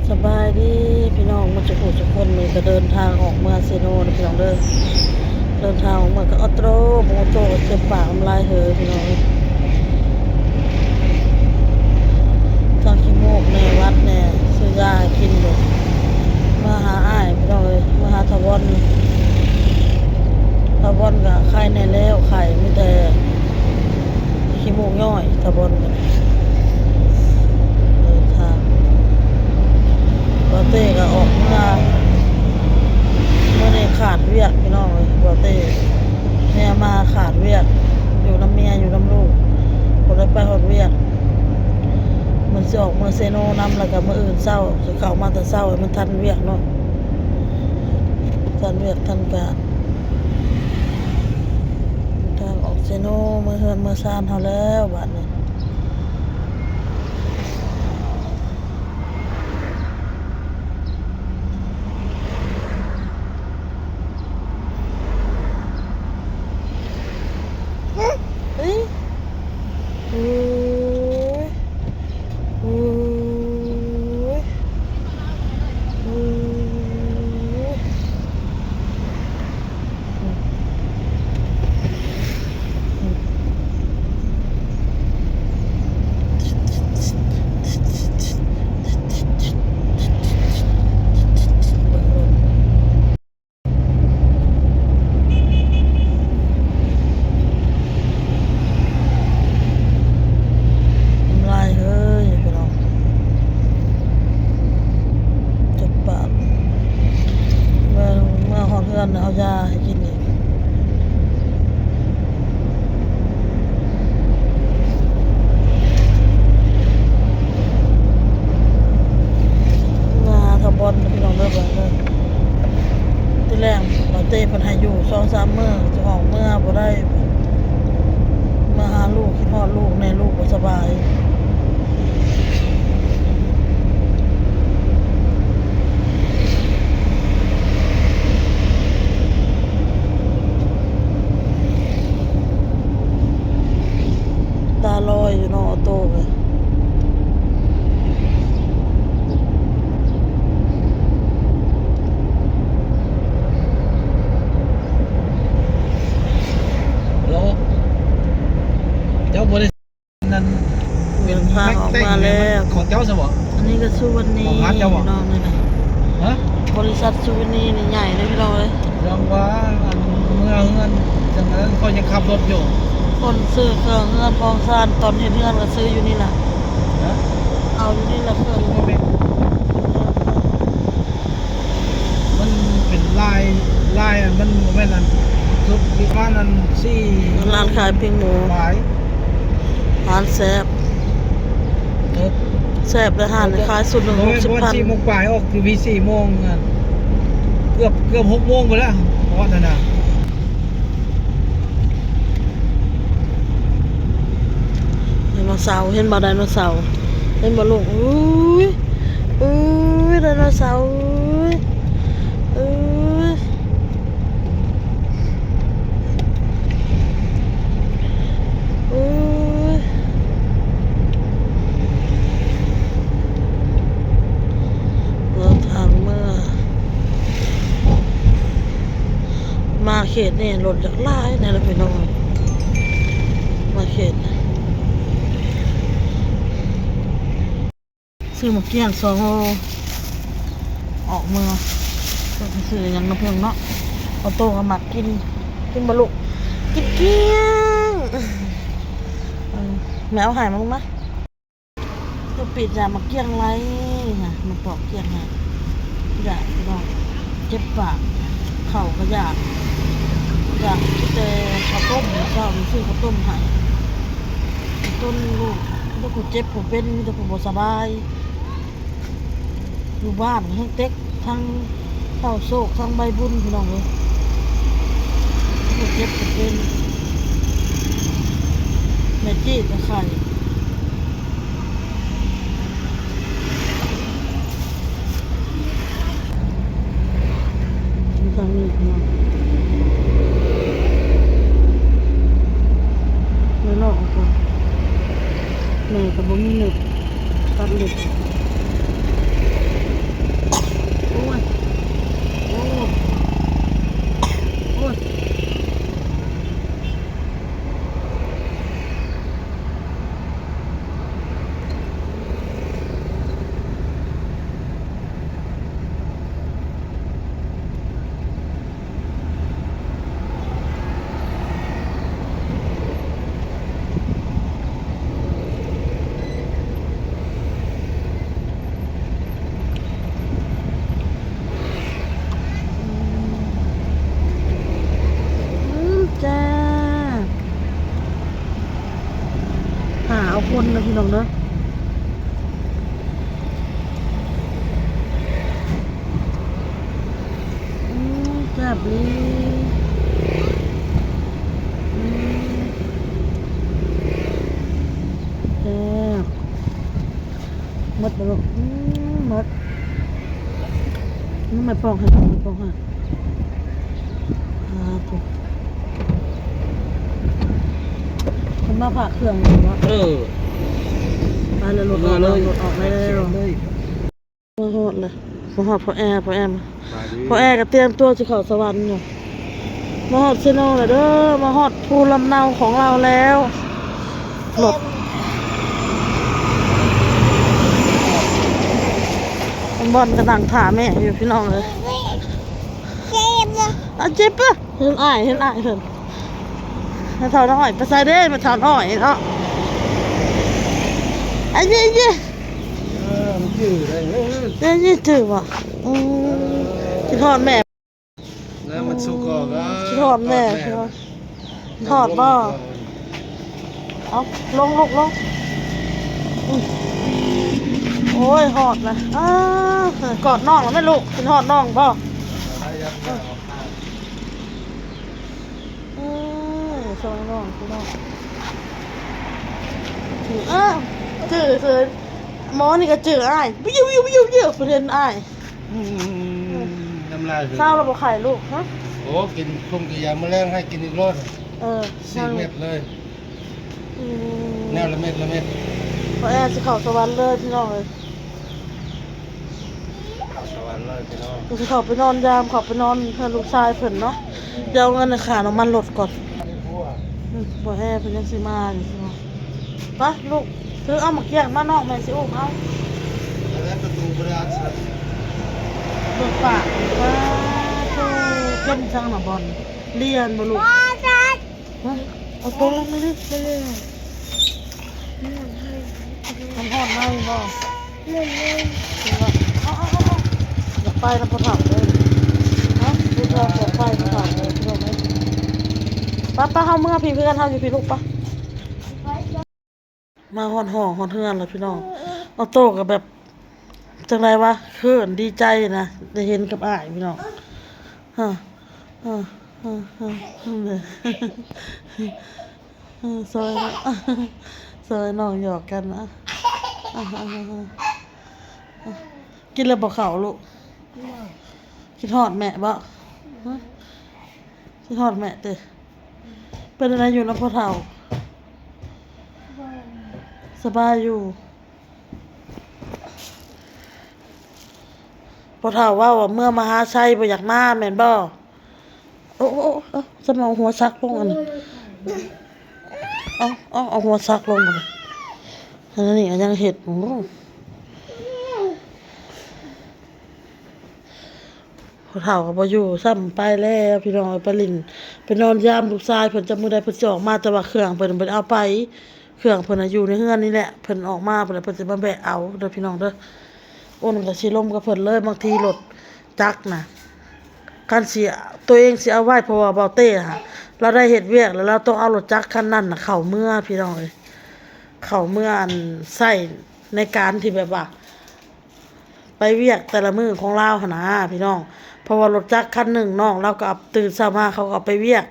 ສະບາຍດີພີ່ນ້ອງໝົດທຸກຜູ້ທຸກຄົນ, ມື້ນີ້ກະເດີນທາງອອກເມືອເຊໂນເດີພີ່ນ້ອງເດີ. ເດີນທາງອອກເມືອກະອອໂຕ ບໍ່ອອໂຕກະເຈັບປາກນ້ຳລາຍເຫີພີ່ນ້ອງເອີຍ. ທັງຂີ້ມູກແນ່ ຫວັດແນ່ ຊື້ຢາໃຫ້ກິນຢູ່. ມາຫາອ້າຍພີ່ນ້ອງເອີຍ ມາຫາຖາວອນ. ຖາວອນກະໄຄແນ່ແລ້ວ ໄຄມີແຕ່ ຂີ້ມູກຍ້ອຍຕາບອນ. ເດີນທາງ ບ່າວເຕ້ກະອອກເມືອ ມື້ນີ້ຂາດວຽກພີ່ນ້ອງເອີຍ. ບ່າວເຕ້ ເມຍມາຂາດວຽກ ຢູ່ນຳເມຍຢູ່ນຳລູກ ບໍ່ໄດ້ໄປຮອດວຽກ. ມັນຊິອອກເມືອເຊໂນນຳ ແລ້ວກະມື້ອື່ນເຊົ້າຊິເຂົ້າມາແຕ່ເຊົ້າໃຫ້ມັນທັນວຽກເນາະ ທັນວຽກທັນການ. ທາງອອກເຊໂນ ເມືອເຮືອນເມືອຊານເຮົາແລ້ວບາດນີ້. ນ້ຳລາຍເຮີຍພີ່ນ້ອງ ເຈັບປາກ. ເມື່ອ ເມື່ອຮອດເຮືອນເອົາຢາໃຫ້ກິນອີກ. ມາຫາສາວບອນເດີພີ່ນ້ອງເດີ ບາດເດີ. ແຕ່ແລງບ່າວເຕ້ເພິ່ນໃຫ້ຢູ່ສອງສາມມື້ ຈະອອກເມືອບໍ່ໄດ້ ມາຫາລູກ ຄິດຮອດລູກແນ່ ລູກບໍ່ສະບາຍ. ຕາລອຍຢູ່ເນາະ ອອໂຕ້ກະ. ໂລ ເຈົ້າບໍ່ໄດ້ ນັ້ນ ເດີນທາງອອກມາແລ້ວ ຂອງເຈົ້າຊະບໍ່? ອັນນີ້ກະຊູເວນີ ຂອງຮ້ານເຈົ້າບໍ່? ພີ່ນ້ອງເອີຍ ຮະ? ບໍລິສັດຊູເວນີນີ້ໃຫຍ່ເດ້ພີ່ນ້ອງເອີຍ. ຈັ່ງວ່າ ອັນ ເມືອເຮືອນ ຈັ່ງນັ້ນຂ້ອຍຍັງຂັບລົດຢູ່. ຄົນຊື້ເຄື່ອງເຮືອນຂອງຊານ ຕອນເຮັດເຮືອນກະຊື້ຢູ່ນີ້ລະ ຮະ? ເອົາຢູ່ນີ້ລະເຄື່ອງ. ມັນເປັນລາຍ ລາຍ ອັນ ມັນບໍ່ແມ່ນອັນ ສຸດ ປະມານອັນ ສີ່ ຮ້ານຂາຍປີ້ງໝູ ປາຍ ຮ້ານແຊບ ເອີ ແຊບເດີ. ຮ້ານຂາຍຊຸດໜຶ່ງຫົກສິບພັນ ສີ່ໂມງປາຍ ອອກຄືພີສີ່ໂມງ ເກືອບ ເກືອບຫົກໂມງພຸ້ນລະ ຮອດຫັ້ນນະ. ໄດໂນເສົາ ເຫັນບໍ່ ໄດໂນເສົາ ເຫັນບໍ່ລູກ? ອຸ້ຍ ອຸ້ຍ ໄດໂນເສົາ ອຸ້ຍ ອຸ້ຍ ອຸ້ຍ. ເດີນທາງເມືອ ມາເຂດນີ້ລົດຢາກຫຼາຍແນ່ລະພີ່ນ້ອງ ມາເຂດ ຊື້ໝາກກ້ຽງສອງໂລ ອອກເມືອ ເພິ່ນຊິຊື້ຫຍັງນຳເພິ່ນເນາະ. ອອໂຕ້ກະມັກກິນ ກິນບໍ່ລູກ? ກິນກ້ຽງ ເອີ ແມ່ເອົາໃຫ້ມາລູກມາ. ເພິ່ນປິດຍາໝາກກ້ຽງໄວ້ ມາປອກກ້ຽງໃຫ້ ຢາກພີ່ນ້ອງ ເຈັບປາກ ເຂົ້າກະຢາກ ຢາກແຕ່ເຂົ້າຕົ້ມ ເຊົ້ານີ້ຊື້ເຂົ້າຕົ້ມໃຫ້ ຕົ້ນລູກ ມີແຕ່ຜູ້ເຈັບຜູ້ເປັນ ມີແຕ່ຜູ້ບໍ່ສະບາຍ ຢູ່ບ້ານແຮງເຕັກ ທັງເຕົ້າໂຊກ ທັງໃບບຸນ ພີ່ນ້ອງເອີຍ ຜູ້ເຈັບຜູ້ເປັນ ແມ່ຈີກະໄຂ້. ທາງນີ້ເນາະ ແມ່ນອກ ແມ່ກະບໍ່ມີເລັບ ຕັດເລັບ. ນ້ອງເດີ. ອືມ ແຊບດີ. ອືມ ແຊບ. ໝົດແລ້ວລູກ. ອືມ ໝົດ. ມັນມາປອກໃຫ້ ມາປອກໃຫ້. ອ່າ ໂທ້ ເພິ່ນມາຝາກເຄື່ອງຢູ່ບໍ່? ເອີ ໄປແລ້ວ ລົດອອກແລ້ວ ລົດອອກແລ້ວ. ມາຮອດແລ້ວ ມາຮອດພໍ່ແອ ພໍ່ແອ ພໍ່ແອກໍຕຽມຕົວຊິເຂົ້າສະຫວັນຢູ່. ມາຮອດເຊໂນແລ້ວເດີ ມາຮອດພູລຳເນົາຂອງລາວແລ້ວ. ລົດ ນ້ອງບອນກໍນັ່ງຖ້າແມ່ຢູ່ ພີ່ນ້ອງເອີຍ. ອາ ເຈັບປະ? ເຫັນອ້າຍ ເຫັນອ້າຍເພິ່ນ. ແມ່ເຖົ້ານ້ອຍ ໄປໃສເດ້ ແມ່ເຖົ້ານ້ອຍເນາະ? ອັນນີ້ ອັນນີ້ ເອີ ມັນຈື່ໄດ້ເດີ ເອີ ຈື່ບໍ່? ອືມ ຄິດຮອດແມ່ ແລ້ວມັນສຸກອອກ ອືມ ຄິດຮອດແມ່ ທອດແມ່ ທອດບໍ່? ເອົາ ລົງລູກ ລົງ. ອືມ ໂອ້ຍ ຮອດລະ. ອ້າ ກອດນ້ອງລະແມ່ລູກ. ຄິດຮອດນ້ອງບໍ່? ເອີ ຊ່ອຍນ້ອງ ຊ່ອຍນ້ອງ. ອ້າ ຈື່ເສີຍ ໝໍນີ້ກໍຈື່ອ້າຍ. ບິວໆໆໆ ປະເດັນອ້າຍ. ອືມ ນ້ຳລາຍເຮີ້ຍ. ເຊົາແລ້ວບໍ່ໄຂ້ລູກ? ຮະ? ໂອ້ ກິນ ຄຸມກິນຢາມື້ແລງໃຫ້ກິນອີກໂລດ. ເອີ ສີ່ເມັດເລີຍ. ອືມ ແນວລະເມັດລະເມັດ. ພໍ່ແອຊິເຂົ້າສະຫວັນເລີຍ ພີ່ນ້ອງເອີຍ. ເຂົ້າສະຫວັນເລີຍພີ່ນ້ອງ. ກໍຊິເຂົ້າໄປນອນຢາມ ເຂົ້າໄປນອນເຮືອນລູກຊາຍເພິ່ນເນາະ. ດຽວເອົາເງິນຄ່ານ້ຳມັນລົດກ່ອນ. ອືມ ພໍ່ແອເພິ່ນຍັງຊິມາຢູ່. ໄປລູກ ຖືເອົາໝາກກ້ຽງມາ ນ້ອງແມ່ຊິອຸ້ມເອົາ. ແລ້ວປະຕູບໍ່ໄດ້ອັດໃສ່. ເບິ່ງປາກ ປາໂທ້ ເປັນຈັ່ງນະບອນ ລຽນບໍ່ລູກ? ຮະ? ເອົາໂຕລົງມາດິ. ມັນຮ້ອນໃນບໍ່? ເອົາໆໆ ຢາກໄປນຳພໍ່ເຖົ້າເດີ. ຮະ? ຜູ້ທອງຢາກໄປນຳພໍ່ເຖົ້າເດີ ພີ່ນ້ອງເອີຍ. ໄປໆ ເຮົາເມືອພີ້ ເພື່ອນເຮົາຢູ່ພີ້ລູກ ໄປ. ມາຮອດຫ້ອງຮອດເຮືອນແລ້ວພີ່ນ້ອງ. ອອໂຕ້ກໍແບບ ຈັ່ງໃດວະ ເຂີນ ດີໃຈນະ ໄດ້ເຫັນກັບອ້າຍພີ່ນ້ອງ. ຮະ ຮະ ຮະ ຮະ ຮະ ຊ່ອຍ ຊ່ອຍນ້ອງຫຍອກກັນນະ. ກິນແລ້ວບໍ່ເຂົ້າລູກ? ຄິດຮອດແມ່ບໍ່? ຮະ? ຄິດຮອດແມ່ຕິ? ເປັນຈັ່ງໃດຢູ່ນຳພໍ່ເຖົ້າ? ສະບາຍຢູ່. ພໍ່ເຖົ້າເວົ້າວ່າເມືອມະຫາໄຊບໍ່ຢາກມາແມ່ນບໍ່? ໂອ້ ໂອ້ ໂອ້ ໂອ້ ສະມາເອົາຫົວຊັກລົງອັນນີ້. ເອົາ ເອົາ ເອົາຫົວຊັກລົງບັດນີ້. ອັນນີ້ກໍຍັງເຮັດ ໂອ້. ພໍ່ເຖົ້າກໍບໍ່ຢູ່ຊ້ຳ ໄປແລ້ວພີ່ນ້ອງເອີຍ. ໄປຫຼິ້ນ ໄປນອນຢາມລູກຊາຍເພິ່ນ ຈັກມື້ໃດເພິ່ນຊິອອກມາ. ແຕ່ວ່າເຄື່ອງເພິ່ນບໍ່ໄດ້ເອົາໄປ ເຄື່ອງເພິ່ນນະຢູ່ໃນເຮືອນນີ້ແຫຼະ. ເພິ່ນອອກມາພຸ້ນແຫຼະ ເພິ່ນຊິມາແວະເອົາເດີພີ່ນ້ອງເດີ. ໂອ້ນກໍຊິລົມກັບເພິ່ນເລີຍ. ບາງທີລົດຈັກນະ ຄັນຊິ ຕົວເອງຊິເອົາໄວ້ ເພາະວ່າເບົາເຕ້ຫັ້ນ ລາວໄດ້ເຮັດວຽກແລ້ວ ລາວຕ້ອງເອົາລົດຈັກຄັນນັ້ນນະເຂົ້າເມືອ ພີ່ນ້ອງເອີຍ. ເຂົ້າເມືອ ອັນ ໃຊ້ໃນການທີ່ແບບວ່າ ໄປວຽກແຕ່ລະມື້ຂອງລາວຫັ້ນນາພີ່ນ້ອງ. ເພາະວ່າລົດຈັກຄັນໜຶ່ງນ້ອງລາວກໍເອົາ ຕື່ນເຊົ້າມາເຂົາກໍເອົາໄປວຽກ,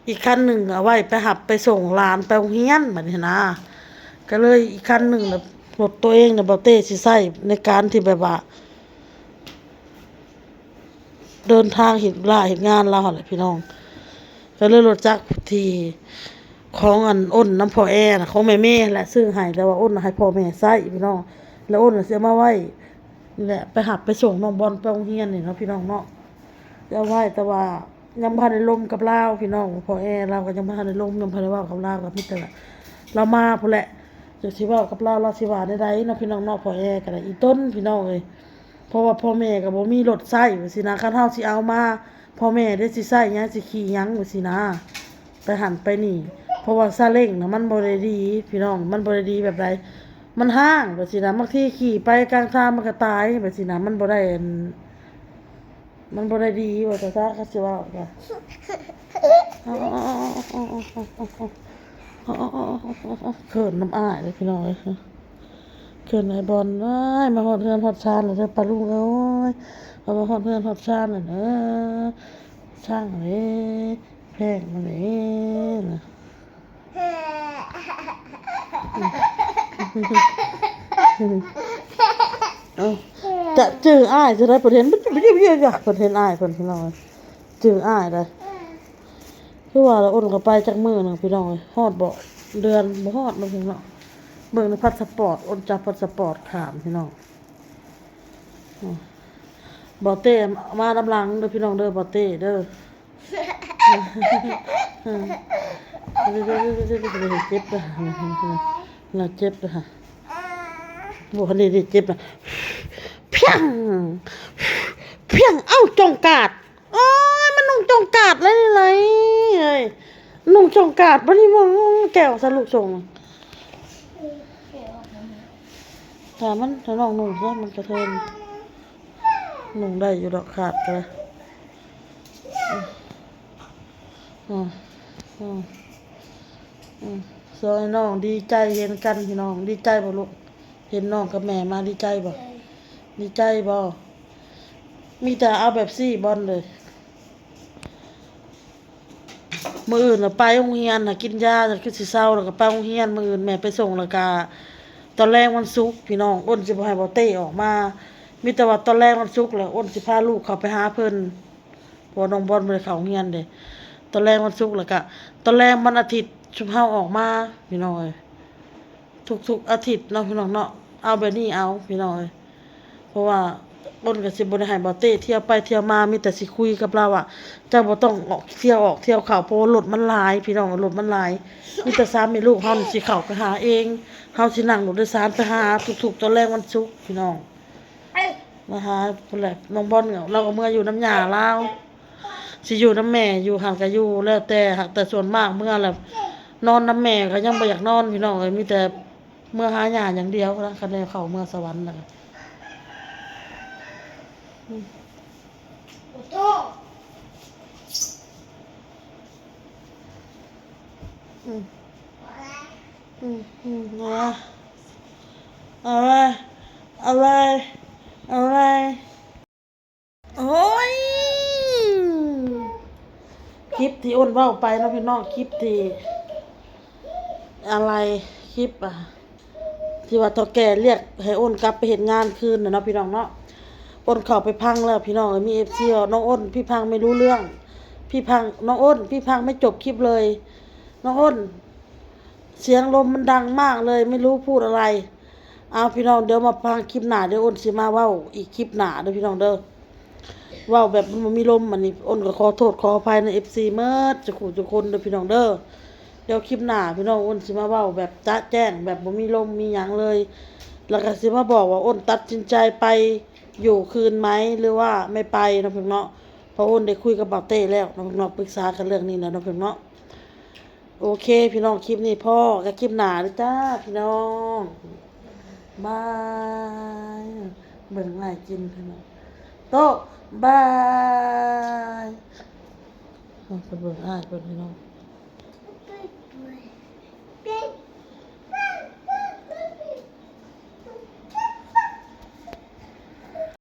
ອີກຄັນໜຶ່ງເອົາໄວ້ໄປຮັບໄປສົ່ງຫຼານໄປໂຮງຮຽນບັດນີ້ຫັ້ນນາ. ກໍເລີຍອີກຄັນໜຶ່ງນະ ລົດໂຕເອງນະ ບໍ່ເຕ້ຊິໃຊ້ໃນການທີ່ແບບວ່າ ເດີນທາງເຮັດລາເຮັດງານລາວຫັ້ນແຫຼະພີ່ນ້ອງ. ກໍເລີຍລົດຈັກທີ່ຂອງອັນ ໂອນນຳພໍ່ແອນະ ຂອງແມ່ເມຫັ້ນແຫຼະ ຊື້ໃຫ້ ແຕ່ວ່າໂອນໃຫ້ພໍ່ແມ່ໃຊ້ພີ່ນ້ອງ. ແລ້ວໂອນຊິເອົາມາໄວ້ນີ້ແຫຼະ ໄປຮັບໄປສົ່ງນ້ອງບອນໄປໂຮງຮຽນນີ້ເນາະພີ່ນ້ອງເນາະ. ຊິເອົາໄວ້ ແຕ່ວ່າຍັງບໍ່ທັນໄດ້ລົມກັບລາວພີ່ນ້ອງ. ພໍ່ແອລາວກໍຍັງບໍ່ທັນໄດ້ລົມ ຍັງບໍ່ທັນໄດ້ເວົ້າກັບລາວ ກໍມີແຕ່ລາວມາພຸ້ນແຫຼະ ຈັ່ງຊິເວົ້າກັບລາວ ລາວຊິວ່າແນວໃດເນາະພີ່ນ້ອງເນາະ. ພໍ່ແອກໍໄດ້ອີ່ຕົນພີ່ນ້ອງເອີຍ. ເພາະວ່າພໍ່ແມ່ກໍບໍ່ມີລົດໃຊ້ວ່າຊີ້ນະ. ຄັນເຮົາຊິເອົາມາ ພໍ່ແມ່ເດ້ຊິໃຊ້ຫຍັງ ຊິຂີ່ຫຍັງວ່າຊີ້ນະ. ໄປຫັ້ນໄປນີ້ ເພາະວ່າຊາເລັງນະ ມັນບໍ່ໄດ້ດີພີ່ນ້ອງ. ມັນບໍ່ໄດ້ດີແບບໃດ ມັນຮ້າງວ່າຊີ້ນະ. ບາງທີຂີ່ໄປກາງທາງມັນກໍຕາຍວ່າຊີ້ນະ. ມັນບໍ່ໄດ້ອັນ ມັນບໍ່ໄດ້ດີວ່າຊະ ຄັນຊິເວົ້າກະ ເຂີນນຳອ້າຍເດ້ພີ່ນ້ອງເອີຍ. ເປັນໄອ້ບອນເອີຍ ມາຮອດເຮືອນຮອດຊານແລ້ວເດີປ້າລຸງເອີຍ ເອົາມາຮອດເຮືອນຮອດຊານແລ້ວເດີ ຊ່າງເດ້ ແພງມາເດ້ນະ ເອົ້າ ຈະຈື່ອ້າຍຈະໄດ້ ເພິ່ນເຫັນ ເພິ່ນເຫັນອ້າຍເພິ່ນພີ່ນ້ອງ ຈື່ອ້າຍໄດ້. ຄືວ່າລະ ໂອນກໍໄປຈັກມື້ໜຶ່ງພີ່ນ້ອງເອີຍ ຮອດບໍ່ ເດືອນບໍ່ຮອດເນາະພີ່ນ້ອງເນາະ ເບິ່ງໃນພາສະປອດ ໂອນຈັບພາສະປອດຂ້າມພີ່ນ້ອງ ອືມ ບໍ່ເຕ້ມານຳຫຼັງເດີພີ່ນ້ອງເດີ ບໍ່ເຕ້ເດີ ເຈັບເດີ ລາວເຈັບເດີ ບໍ່ ອັນນີ້ເຈັບນະ ພຽງ ພຽງ ເອົ້າ ຈົ່ງກາດ ໂອ້ຍ ມັນນຸ່ງຈົ່ງກາດໄຫຼໆ ເຮີ້ຍ ນຸ່ງຈົ່ງກາດບາດນີ້ ເບິ່ງແກ້ວສະລູກຊົງ ຖ້າມັນ ຖ້ານ້ອງນຸ່ງຊະ ມັນກະເທີນ ນຸ່ງໄດ້ຢູ່ດອກ ຂາດກະໄດ້ ອືມ ອືມ ອືມ ສອງອ້າຍນ້ອງດີໃຈເຫັນກັນພີ່ນ້ອງ ດີໃຈບໍ່ລູກ? ເຫັນນ້ອງກັບແມ່ມາດີໃຈບໍ່? ດີໃຈບໍ່? ມີແຕ່ເອົາແບບຊີ້ບອນເລີຍ ມື້ອື່ນລະໄປໂຮງຮຽນນະ ກິນຢາ ຄືຊິເຊົາ ແລ້ວກໍໄປໂຮງຮຽນ ມື້ອື່ນແມ່ໄປສົ່ງ ແລ້ວກະຕອນແລງວັນສຸກພີ່ນ້ອງ ໂອນຊິບໍ່ໃຫ້ບໍ່ເຕ້ອອກມາ ມີແຕ່ວ່າຕອນແລງວັນສຸກແລ້ວ ໂອນຊິພາລູກເຂົ້າໄປຫາເພິ່ນ ເພາະວ່ານ້ອງບອນບໍ່ໄດ້ເຂົ້າໂຮງຮຽນເດ້ ຕອນແລງວັນສຸກ ແລ້ວກະຕອນແລງວັນອາທິດ ຊຸມເຮົາອອກມາພີ່ນ້ອງເອີຍ ທຸກໆອາທິດເນາະພີ່ນ້ອງເນາະ ເອົາແບບນີ້ເອົາພີ່ນ້ອງເອີຍ ເພາະວ່າ ໂອນກໍຊິບໍ່ໄດ້ໃຫ້ບໍ່ເຕ້ທ່ຽວໄປທ່ຽວມາ ມີແຕ່ຊິຄຸຍກັບລາວວ່າ ເຈົ້າບໍ່ຕ້ອງອອກທ່ຽວອອກທ່ຽວເຂົ້າ ເພາະວ່າລົດມັນຫຼາຍພີ່ນ້ອງ ລົດມັນຫຼາຍ ມີແຕ່ສາມແມ່ລູກເຮົານີ້ຊິເຂົ້າໄປຫາເອງ ເຮົາຊິນັ່ງລົດໂດຍສານໄປຫາທຸກໆຕອນແລງວັນສຸກພີ່ນ້ອງ ມາຫາພຸ້ນແຫຼະ ນ້ອງບອນລາວກໍເມືອຢູ່ນຳຍ່າລາວ ຊິຢູ່ນຳແມ່ຢູ່ຫັ້ນກໍຢູ່ ແລ້ວແຕ່ ຫາກແຕ່ສ່ວນມາກເມືອແລ້ວ ນອນນຳແມ່ກໍຍັງບໍ່ຢາກນອນພີ່ນ້ອງເອີຍ ມີແຕ່ເມືອຫາຍ່າຢ່າງດຽວນະ ຄັນໄດ້ເຂົ້າເມືອສະຫວັນນະ ອືມ ອືມ ອືມ ອືມ ເອົາເລີຍ ເອົາເລີຍ ເອົາເລີຍ ໂອ້ຍ ຄລິບທີ່ໂອນເວົ້າໄປເນາະພີ່ນ້ອງ ຄລິບທີ່ ອາໄລ ຄລິບ ອາ ທີ່ວ່າເຖົ້າແກ່ລຽກໃຫ້ໂອນກັບໄປເຮັດງານຄືນນະເນາະພີ່ນ້ອງເນາະ ໂອນເຂົ້າໄປຟັງແລ້ວພີ່ນ້ອງເອີຍ ມີເອັຟຊີວ່າ ນ້ອງອ້ນ ພີ່ຟັງໄມ່ຮູ້ເລື່ອງ ພີ່ຟັງ ນ້ອງອ້ນ ພີ່ຟັງໄມ່ຈົບຄລິບເລີຍ ນ້ອງອ້ນ ສຽງລົມມັນດັງມາກເລີຍ ໄມ່ຮູ້ພູດອະໄລ ເອົາພີ່ນ້ອງ ດຽວມາຟັງຄລິບໜ້າ ດຽວອ້ນຊິມາເວົ້າອີກຄລິບໜ້າເດີພີ່ນ້ອງເດີ ເວົ້າແບບມັນບໍ່ມີລົມ ອັນນີ້ອ້ນກໍຂໍໂທດຂໍອະໄພນຳເອັຟຊີໝົດ ທຸກຜູ້ທຸກຄົນເດີພີ່ນ້ອງເດີ ດຽວຄລິບໜ້າພີ່ນ້ອງອ້ນຊິມາເວົ້າແບບຈະແຈ້ງ ແບບບໍ່ມີລົມມີຫຍັງເລີຍ ແລ້ວກໍຊິມາບອກວ່າອ້ນຕັດສິນໃຈໄປຢູ່ຄືນໄໝ ຫຼືວ່າໄມ່ໄປເນາະພີ່ນ້ອງເນາະ ເພາະອ້ນໄດ້ຄຸຍກັບບ່າວເຕ້ແລ້ວເນາະພີ່ນ້ອງເນາະ ປຶກສາກັນເລື່ອງນີ້ແລ້ວເນາະພີ່ນ້ອງເນາະ. ໂອເຄພີ່ນ້ອງ ຄລິບນີ້ພໍ້ກັນຄລິບໜ້າເດີຈ້າພີ່ນ້ອງ ບາຍ. ເບິ່ງອ້າຍກິນພີ່ນ້ອງ ໂຕະ ບາຍ. ເອົາໄປເບິ່ງອ້າຍເພິ່ນພີ່ນ້ອງ.